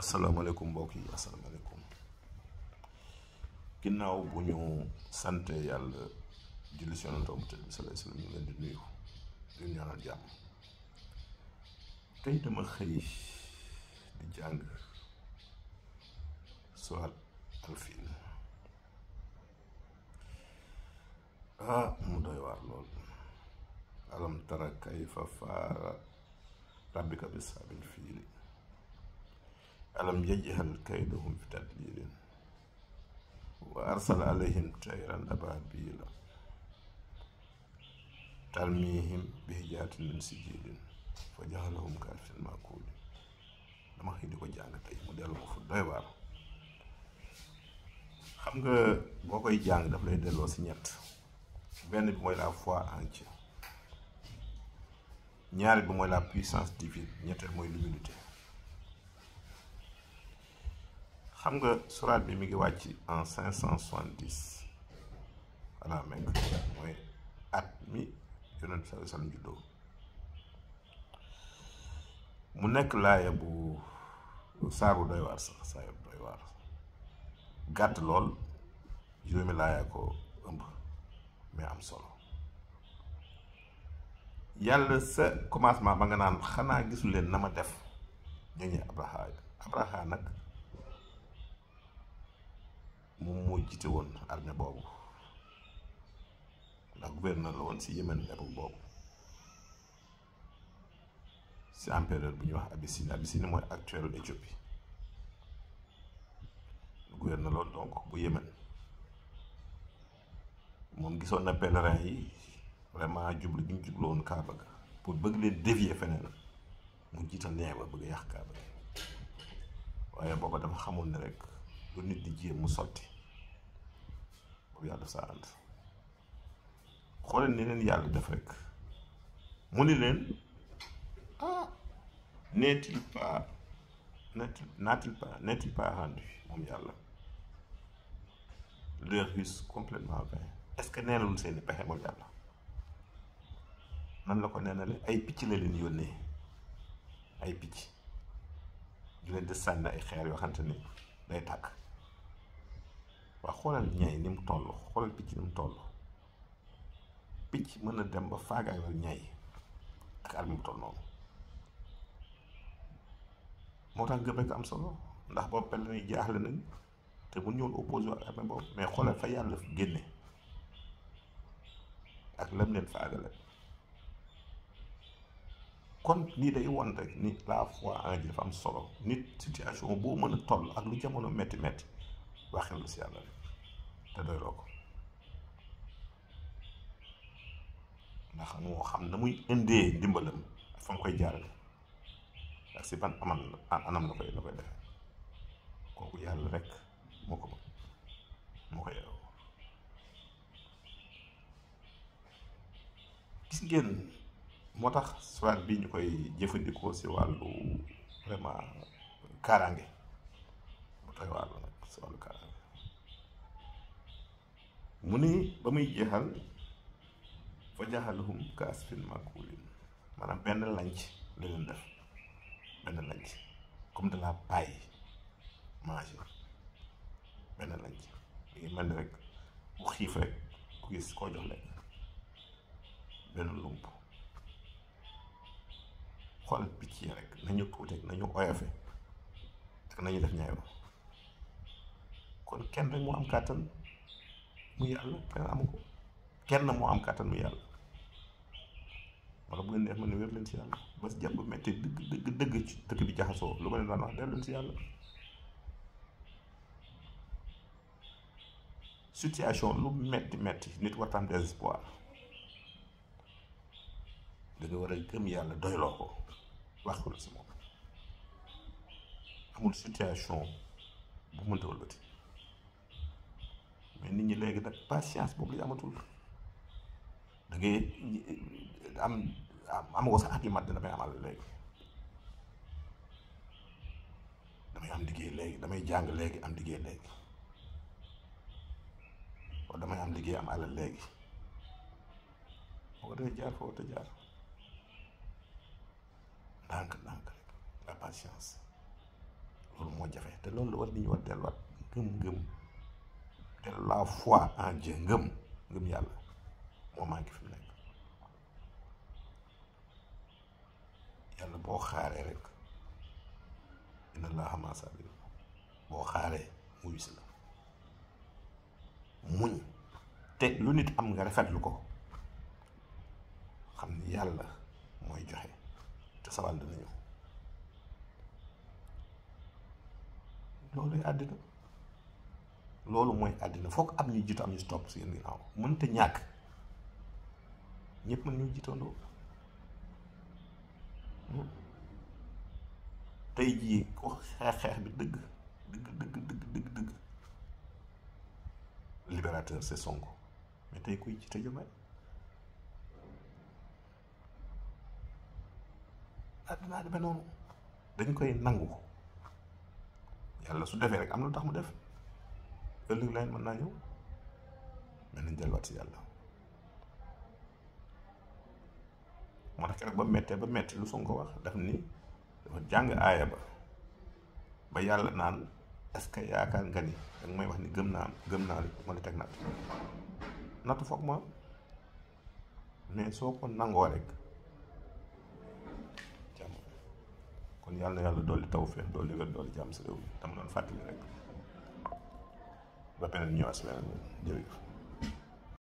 asalaamaaleykum mbokk yi asalaamaaleykum ginnaaw bu ñu sante yàlla julli si yonent bu tedd bi sallallahu alayhi wa sallam ñu leen di nuyu di ñaanal jàmm tey dama xëy di jàng surat alfiil mu doy waar lool alam tara kayfa faala rabbika bi ashabil fiil alam yaj'al kaydahum fi tadlil wa arsala alayhim tayran abaabila tarmihim bi hijaratin min sijilin fa ja'alahum ka'asfin ma'kuul dama xëy di ko jàng tey mu dellu ko fu doy waar. xam nga boo koy jàng daf lay delloo si ñett. benn bi mooy la foi en Dieu, ñaari bi mooy la puissance divine, ñetteel mooy l'humilité. xam nga suraat bi mi ngi wàcc en 570 à la Mecque, mooy at mi yonent bi sallallahu alayhi wa sallam juddoo. mu nekk laaya bu saaru doy waar sax saaru doy waar gàtt lool, juróomi laaya ko ëmb mais am solo. yàlla sa commencement ba nga naan xanaa gisul leen na ma def ñooñu Abraha nag moom moo jiite woon armée boobu ndax gouverneur la woon si Yémen époque boobu, si empereur bu ñuy wax Abyssinie mooy actuelle Éthiopie. gouverneur la woon donc bu Yémen. moom gisoon na pèlerin yi vraiment jublu gi ñu jublu woon Kaaba ga pour bëgg leen dévier feneen, mu jiital nee ba bëgg yàq Kaaba ga. waaye booba dafa xamul ne rek lu nit di jéem mu sotti boobu yàlla def sa ànd. xooleen ni leen yàlla def rek mu ni leen n'est-il pas rendu moom yàlla leur ruse complètement vain. est-ce que neenalul seeni pexe moom yàlla? nan la ko neenale? ay picc la leen yónnee, ay picc ñu leen di sànni ay xeer yoo xamante ni day tàkk. waa xoolal ñay ni mu toll, xoolal picc ni mu toll. picc mën na dem ba faagaagal ñay ak arme bu toll noonu. moo tax gëm rek am solo, ndax boobu pel nañu jaaxle nañ te mun ñëwoon opposé ak arme boobu, mais xoolal fa yàlla génne ak lam leen faagale. kon lii day won rek ni la foi en Dieu dafa am solo. nit situation boo mën a toll ak lu jamono metti metti waxee lu si yàlla rek te doyloo ko, ndax moo xam na muy indee ndimbalam ak fa mu koy jaarale ak si ban anam la koy def. kooku yàlla rek moo ko yeewu. gis ngeen moo tax surat bi ñu koy jëfandikoo si wàllu vraiment kaaraange bu doy waar la nag si wàllu kaaraange. mu ni ba muy jeexal fa ja'alahum ka'asfin ma'kuulin, maanaam benn lanc la leen def, benn lanc comme de la paille mangé, benn lanc mi ngi mel ni rek bu xiif rek ku gis koo jox lekk benn lump. xoolal picc yi rek nañu tuuteeg nañu oyofe ak nañu def ñaayoo. kon kenn rek moo am kàttan mu yàlla, kenn amu ko. kenn moo am kàttan mu yàlla. wala bu leen neex ma ne wér leen si yàlla ba si jàpp métti dëgg ci dëkk bi jaxasoo, lu ma leen daan wax def leen si yàlla. situation lu metti nit war tam désespoir, da nga war a gëm yàlla doyloo ko wax ko si moom. amul situation bu mënta wëlbati, mais nit ñi léegi nag patience boobu la amatul. da ngay am ko sax at yu mat damay amal léegi, damay am liggéey léegi, damay jàng léegi am liggéey léegi, wala damay am liggéey am alal léegi. boo ko defee jaar foofu te jaar ndànk rek la patience loolu moo jafe te loolu la war ni ñu war delluwaat ngëm te la foi en Dieu ngëm yàlla moo manqué fi mu nekk. yàlla boo xaaree rek inna Allaaha ma'a saabiriin boo xaaree mu wis la muñ te lu nit am nga rafetlu ko xam ni yàlla mooy joxe te sawal dina ñëw. looluy àddina loolu mooy àddina foog am ñu jiitu am ñu si topp si yéen ginnaaw mënta ñàkk ñëpp mën ñu jiitandoo. tey jii ko xeex bi dëgg libérateur c'est Sonko mais tey kuy jiite Diomaye àddinaa demee noonu dañ koy nangu yàlla su defee rek am na lu tax mu def ëllëg leen mën naa ñëw mais nañ delluwaat si yàlla. moo tax keroog ba metti lu Sonko wax daf ni dafa jàng aaya ba yàlla naan est-ce que yaakaar nga ni danga may wax ni gëm naa li ma la teg natt foog ma mais soo ko nangoo rek jàmm. kon yàlla na yàlla dolli tawfeex dolli wér dolli jàmm si réew mi dama doon fàttali rek ba beneen ñëwaat si beneen jërëjëf.